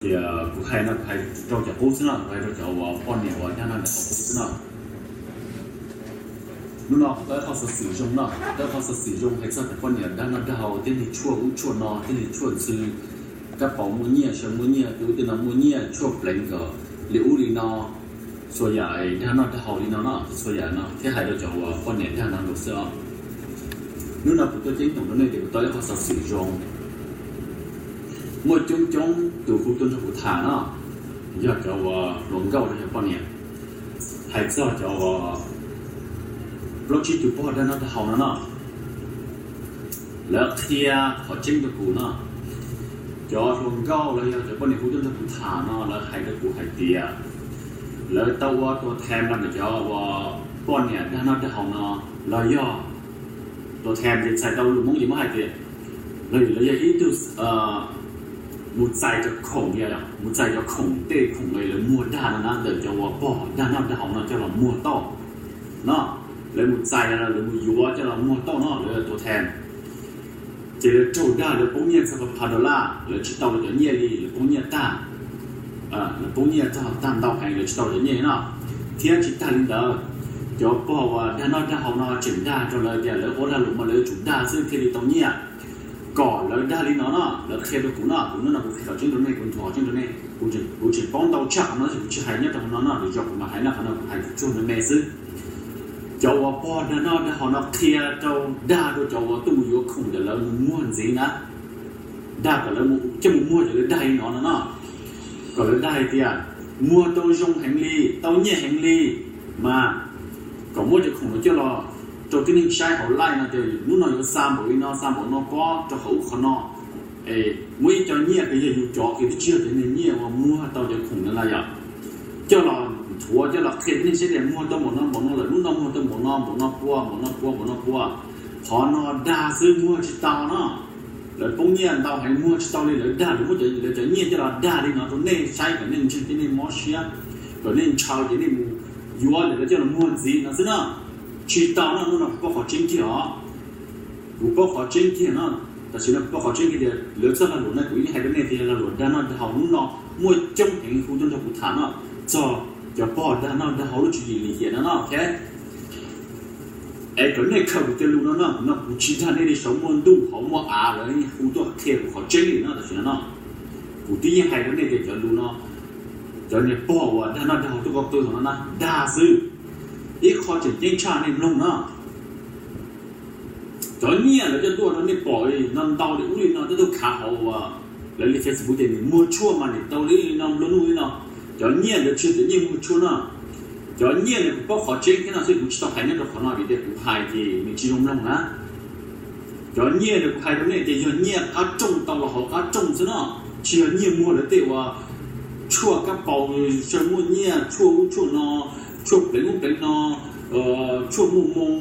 Tias kuv hais no kuv hais rau cov qub xwb no, kuv hais rau cov uas poj niam uas dag noj dag haus qub xwb no. Hnub no kuv tau ib qho xov xwm zoo no, tau ib qho xov xwm zoo hais txog cov poj niam dag noj dag haus, tib neeg tshuaj ub tshuaj no, tib neeg tshuaj ntxhw, kab paus muaj nyiaj, saw muaj nyiaj, tus ub tus no muaj nyiaj, tshuaj pleev kom li ub li no, txhua yam dag noj dag haus li no no, txhua yam no thiab hais rau cov uas poj niam dag no nkaus xwb os. Hnub no kuv tuaj ceeb toom rau nej tias kuv tau ib qho xov xwm zoo. Muaj coob coob tus hu tuaj nrog kuv tham no, yog cov uas hluas nkauj los yog poj niam, hais txog cov uas plaub tsib tus pog dag noj dag haus no no, lawv qhia qhov tseeb rau kuv no. Cov hluas nkauj los yog cov poj niam hu tuaj nrog kuv tham no lawv hais rau kuv hais tias lawv tau ua tua them los ntawm cov uas poj niam dag noj dag haus no los yog tua them ces txhais tau lus Hmoob ces muab hais tias los yog lawv yog ib tug mus txais cov khoom, mus txais cov khoom tej khoom lawv muag dag no na ntawm cov uas pog dag noj dag haus no coj los muag tauj no, lawv mus txais los lawv mus yuav coj los muag tauj no lawv tua them. Ces lawv raug dag lawv poob nyiaj txog phav dollar, lawv tsis tau lawv cov nyiaj li, lawv poob nyiaj tag, lawv poob nyiaj txog tag ntau heev lawv tsis tau lawv cov nyiaj li no. Thiab tsis tag li ntawd, cov pog uas dag noj dag haus no tseem dag rau lawv tias lawv ua lag luam mas lawv yuav tsum dag xwb thiaj li tau nyiaj, kom lawv dag li no no, lawv qhia rau kuv no, kuv hnub no kuv qhia qhov tseeb rau nej, kuv nthuav qhov tseeb rau nej, kuv tseem paub ntau tshaj qhov no tab sis kuv tsis hais nyob rau qhov no no, lwm zaus kuv mam hais no, qhov no kuv hais tsuag me me xwb. Cov uas pog dag noj dag haus no qhia rau, dag rau cov uas tuaj mus yuav khoom ntawm lawv mus muag ntxiv na, dag kom lawv coj mus muag ces lawv dag li no no no, kom lawv dag hais tias muag tau zoo heev li, tau nyiaj heev li, mas kom muab cov khoom no coj los rau tib neeg saib hauv live no tias hnub no yuav xa npaum li no xa npaum no pob rau qhov ub qhov no, es muab ib co nyiaj kws yog yus cov kws twb tsis yog cov neeg nyiaj uas muag tau cov khoom no na yom, coj los nthuav coj los qhia tib neeg saib tias muag tau npaum no npaum no lawm, hnub no muag tau npaum no npaum no pua npaum no pua npaum no pua. Qhov no dag xwb muag tsis tau no. Lawv poob nyiaj ntau heev muag tsis tau li, lawv dag, lawv muab lawv cov nyiaj coj los dag li no rau nej saib kom nej ntseeg thiab nej mob siab, kom nej ntshaw ces nej mus yuav ntawm lawv coj los muag ntxiv no xwb no. Tsis tau no, hnub no kuv paub qhov tseeb kiag os. Kuv paub qhov tseeb kiag no. Tam sim no kuv paub qhov tseeb kiag tias lawv txoj lag luam no kuv yeej hais rau nej tias yog lag luam dag noj dag haus, hnub no muaj coob heev hu tuaj nrog kuv tham no, txog cov pog dag noj dag haus lub tswv yim lim hiam no no, ok. Es kom nej khaws kuv cov lus no no, kuv no kuv tsis dag nej li, saum muaj ntuj hauv muaj av lawv yeej hu tuaj qhia kuv qhov tseeb li no tam sim no no. Kuv twb yeej hais rau nej tias cov lus no, cov niag pog uas dag noj dag haus tuaj ko tw hauv no na dag xwb. Ib qho tseem ceeb tshaj nej mloog no, cov nyiaj lawv coj tuaj rau nej pom li no ntau li ub li no, tej tug khav hauv uas lawv li Facebook tias nws muag tshuaj mas nws tau li no nplua nuj li no. Cov nyiaj ntawd tsis yog cov nyiaj muag tshuaj no. Cov nyiaj ntawd kuv paub qhov tseeb thiab no xwb, kuv tsis tau hais nyob rau qhov no vim tias kuv hais ces nws tsis zoo mloog na. Cov nyiaj ntawd kuv hais rau nej tias yog nyiaj qab rooj tau los hauv qab rooj xwb no, tsis yog nyiaj muag lawv tej uas tshuaj kab paus, saw muaj nyiaj, tshuaj ub tshuaj no, tshuaj pleev ub pleev no, tshuaj muaj moo,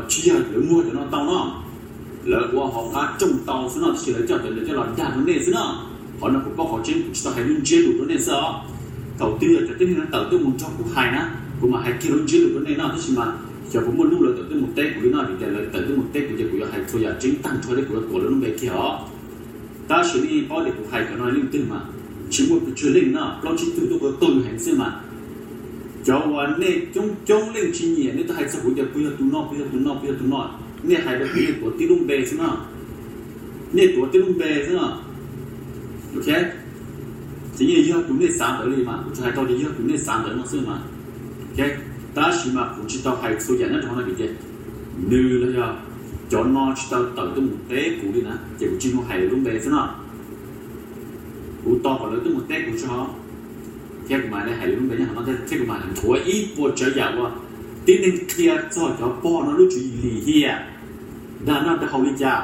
tsis yog lawv muag cov no tau no. Lawv ua hauv qab rooj tau xwb no, tab sis lawv coj cov ntawd coj los dag rau nej xwb no. Qhov no kuv paub qhov tseeb, kuv tsis tau hais lub ntsiab lus rau nej xwb os. Thaum twg yog cov tib neeg no tawm tuaj mus nrog kuv hais na, kuv mam hais kiag lub ntsiab lus rau nej no, tab sis mas xyov puas muaj lub lawv tawm tuaj mus teb kuv li no, vim tias lawv tawm tuaj mus teb kuv ces kuv yuav hais txhua yam tseeb tag nrho thiab kuv yuav tuav lawv lub npe kiag os. Tab sis nej paub tias kuv hais cov no leej twg mas, tsis muaj pes tsawg leej no, plaub tsib tug tuaj ko tw heev xwb mas. Cov uas nej coob coob leej tsis nyiam, nej tuaj hais txog kuv tias puas yog tus no, puas yog tus no, puas yog tus no, nej hais rau kuv nej tuav tib lub npe xwb no. Nej tuav tib lub npe xwb no. Ok, ces yeej yog tus nej xav ntawd li mas, kuv tsuas hais tau tias yog tus nej xav ntawd no xwb mas. Ok, tab sis mas kuv tsis tau hais txhua yam nyob rau hauv no vim tias nws los yog cov no tsis tau tawm tuaj mus teb kuv li na, ces kuv tsis muaj hais lawv lub npe xwb no. Kuv tos kom lawv tuaj mus teb kuv tso, thiab kuv mam li hais lawv lub npe nyob hauv no thiab kuv mam nthuav ib puas tsav yam uas tib neeg qhia txog cov pog no lub tswv yim lim hiam, dag noj dag haus li cas,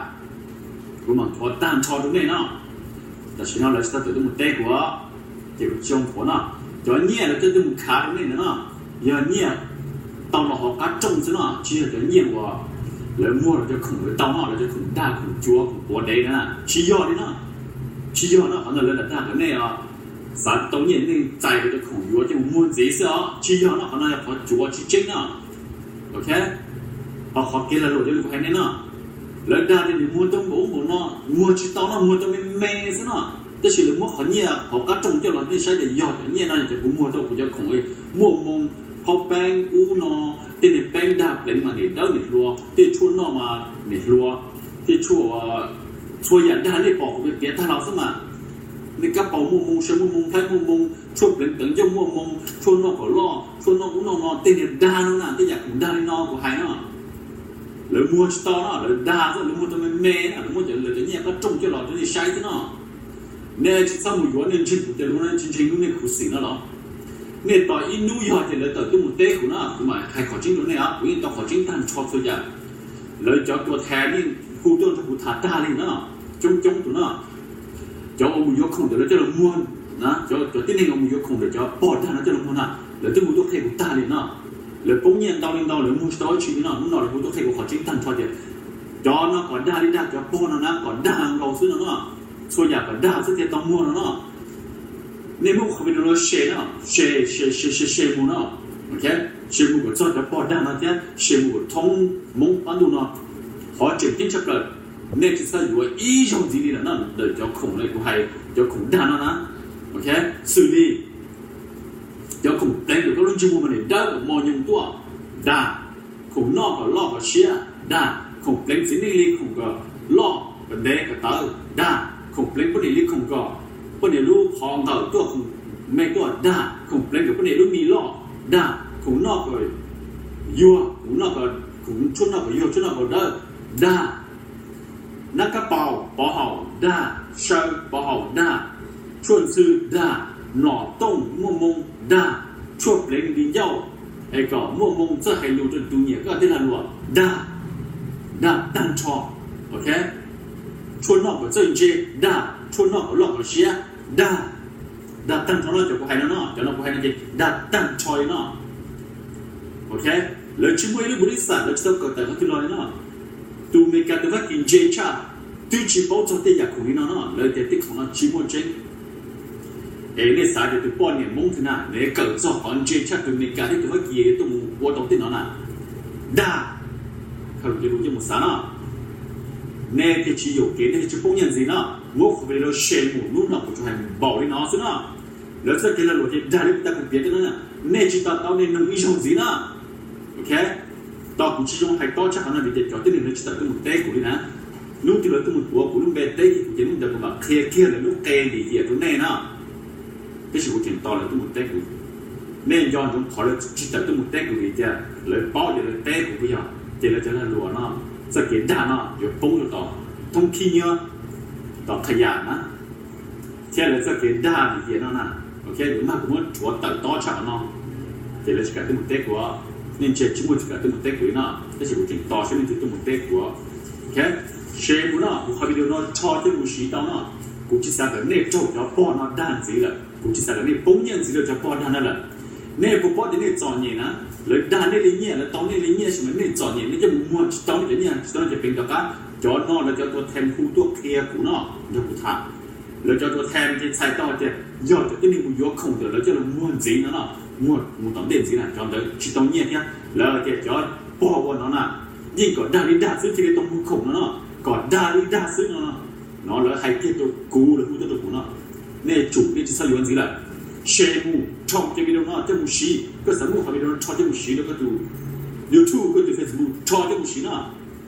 kuv mam nthuav tag nrho rau nej no. Tam sim no lawv tsis tau tawm tuaj mus teb kuv, ces kuv tsis zoo nthuav no. Cov nyiaj lawv coj tuaj mus khav rau nej ntawd no, yog nyiaj tau los hauv qab rooj xwb no, tsis yog cov nyiaj uas lawv muag lawv cov khoom lawv tau no, lawv cov khoom dag khoom cuav khoom quav dev na, tsis yog li no. Tsis yog no, qhov ntawd lawv lam dag kom nej os, xav tau nyiaj nej txais lawv cov khoom yuav coj mus muag ntxiv xwb os, tsis yog no, qhov no yog qhov cuav tsis tseeb no. Ok, ho qhov kev lag luam cov lus kuv hais nej no, lawv dag tias nws muag tau npaum ub npaum no, muag tsis tau no, muag tau me me xwb no. Tab sis lawv muab qhov nyiaj hauv qab rooj coj los nej saib tias yog cov nyiaj no ces kuv muag tau kuv cov khoom muaj moo, phaub peeb ub no, tej niag peeb dag pleev mas niam dawb niam hluas, tej tshuaj noj mas niam hluas, tej tshuaj, txhua yam dag nej pom kuv piav tag los xwb mas. Nej kab paus muaj moo, saw muaj moo, thaib muaj moo, tshuaj pleev teev ncauj muaj moo, tshuaj noj kom loj, tshuaj noj ub noj no, tej niag dag no na, tej yam khoom dag li no kuv hais no, lawv muag tsis tau no, lawv dag xwb, lawv muag tau me me na, lawv muab cov lawv cov nyiaj qab rooj coj los rau nej saib xwb no. Nej tsis txhob mus yuav, nej ntseeg kuv tias lus no tsis ntseeg hnub nej khuv xim no los. Nej tos ib hnub yog tias lawv tawm tuaj mus teb kuv na, kuv mam hais qhov tseeb rau nej os, kuv yeej tau qhov tseeb tag nrho txhua yam. Lawv cov tuas thas yeej hu tuaj nrog kuv tham tag li na, coob coob tus na. Cov uas mus yuav khoom ntawm lawv coj los muag na, cov tib neeg uas mus yuav khoom ntawm cov pog dag no coj los muag na, lawv twb hu tuaj qhia kuv tag li no. Lawv poob nyiaj ntau li ntau, lawv muag tsis tau dab tsi li no, hnub no lawv hu tuaj qhia kuv qhov tseeb tag nrho tias cov no kom dag li dag, cov pog no na kom dag nkaus xwb no na. Txhua yam kom dag xwb thiaj tau muag no no. Nej muab qhov video no share no, share, share, share, share, share mus no. Share mus kom txog cov pog dag no thiab share mus kom thoob Hmoob qab ntuj no. Qhov tseem ceeb tshaj plaws, nej tsis txhob yuav ib zaug ntxiv li lawm na, ntawm cov khoom li kuv hais, cov khoom dag no na. Xws li cov khoom pleev rau koj lub ntsej muag mas niam dawb kom mos nyoos tuaj, dag. Khoom noj kom loj kom siab, dag. Khoom pleev txiv neej li khoom kom loj kom ntev kom tawv, dag. Khoom pleev poj niam li khoom kom poj niam lub qhov nqawm tuaj, khoom me tuaj, dag. Khoom pleev kom poj niam lub mis loj, dag. Khoom noj kom yuag, khoom noj kom, khoom tshuaj noj kom yuag, tshuaj noj kom dawb, dag. Nab kab paus pov haum, dag. Saw pov haum, dag. Tshuaj ntxhw, dag. Mlom tooj muaj moo, dag. Tshuaj pleev li ncauj es kom muaj moo txawj hais lus rau tus nyiam koj tej lag luam, dag. Dag tag nrho. Tshuaj noj kom txawj ntse, dag. Tshuaj noj kom loj kom siab, dag. Dag tag nrho no, cov kuv hais no no, cov no kuv hais no ces dag tag nrho li no. Lawv tsis muaj ib lub npus lis xam, lawv tsis tau kawm tawm qhov twg los li no. Tus Amelikas tus Fab Kis ntse tshaj, twb tsis paub txog tej yam khoom li no no, lawv tias tej khoom no tsis muaj tseeb. Es nej xav tias tus poj niam Hmoob twg na nws kawm txog qhov ntse tshaj tus Amelikas thiab tus Fab Kis tuaj mus ua tau tej no na? Dag. Khaws lus coj mus xav no. Nej thiaj tsis yuam kev, nej thiaj tsis poob nyiaj ntxiv no. Muab qhov video share mus, hnub no kuv tsuas hais npaum li no xwb no. Lawv txoj kev lag luam ces dag li kuv tau kuv piav tej no, nej tsis to taub nej nug ib zaug ntxiv na. Ok, tos kuv tsis zoo hais tob tshaj qhov no vim tias cov tib neeg lawv tsis tawm tuaj mus teb kuv li na. Hnub twg lawv tuaj mus tuav kuv lub npe teb kiag kuv ces hnub ntawd kuv mam qhia kiag lawv lub qe lim hiam rau nej na. Tab sis kuv tseem tos lawv tuaj mus teb kuv. Nej nco ntsoov qhov lawv tsis tawm tuaj mus teb kuv vim tias lawv paub tias lawv teb kuv puas yog, ces lawv cov lag luam no, txoj kev dag no yuav poob rau tom thoob khib nyiab, tom qhia yam na, thiab lawv txoj kev dag lim hiam no na. Ok, yuav mag kuv muab rhuav tawm tob tshaj qhov no, ces lawv tsis kam tuaj mus teb kuv. Nej ntsia tsis muaj tsis kam tuaj mus teb kuv li no, tab sis kuv tseem tos saib leej twg tuaj mus teb kuv. Ok, share mus no, kuv qhov video no rho coj mus siv tau no. Kuv tsis xav kom nej raug cov pog no dag ntxiv lawm, kuv tsis xav kom nej poob nyiaj ntxiv rau cov pog dag no lawm. Nej puas paub tias nej txom nyem na, lawv dag nej li nyiaj, lawv tau nej li nyiaj tab sis mas nej txom nyem, nej coj mus muag tsis tau nej cov nyiaj, tsis tau nej cov peev rov qab. Cov no lawv cov tuas thas hu tuaj qhia kuv no, nrog kuv tham. Lawv cov tuas thas ces txhais tau hais tias yog cov tib neeg mus yuav khoom ntawm lawv coj los muag ntxiv no no, muag mus tom ntej ntxiv na, cov ntawd tsis tau nyiaj thiab. Lawv tias cov pog ua no na, yeej kom dag li dag xwb thiaj li tau muag khoom no no, kom dag li dag xwb no no. No lawv hais kiag rau kuv, lawv hu tuaj rau kuv no. Nej tsum, nej tsis txhob yuav ntxiv lawm. Share mus, rho kuv cov video no coj mus siv. Koj xav muab qhov video no rho coj mus siv rau koj tus YouTube, koj tus Facebook, rho coj mus siv no.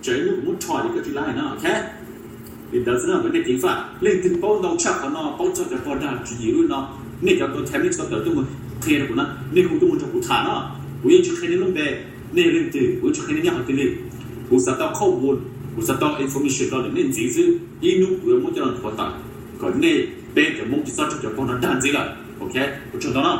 Tsam ib hnub kuv muab rho ces koj tsis like no, ok? Li ntawd xwb no, nkawd nej ceev faj. Leej twg paub ntau tshaj qhov no, paub txog cov pog dag tswv yim lub no, nej cov tuas thas nej tsis tau tawm tuaj mus qhia rau kuv na, nej hu tuaj mus nrog kuv tham no. Kuv yeej tsis qhia nej lub npe, nej yog leej twg, kuv yeej tsis qhia nej nyob qhov twg li. Kuv xav tau khauj vun, kuv xav tau information rau ntawm nej ntxiv xwb. Ib hnub kuv yuav muab coj los nthuav tawm kom nej peb cov Hmoob tsis txhob raug cov pog no dag ntxiv lawm. Ok, ua tsaug ntau no.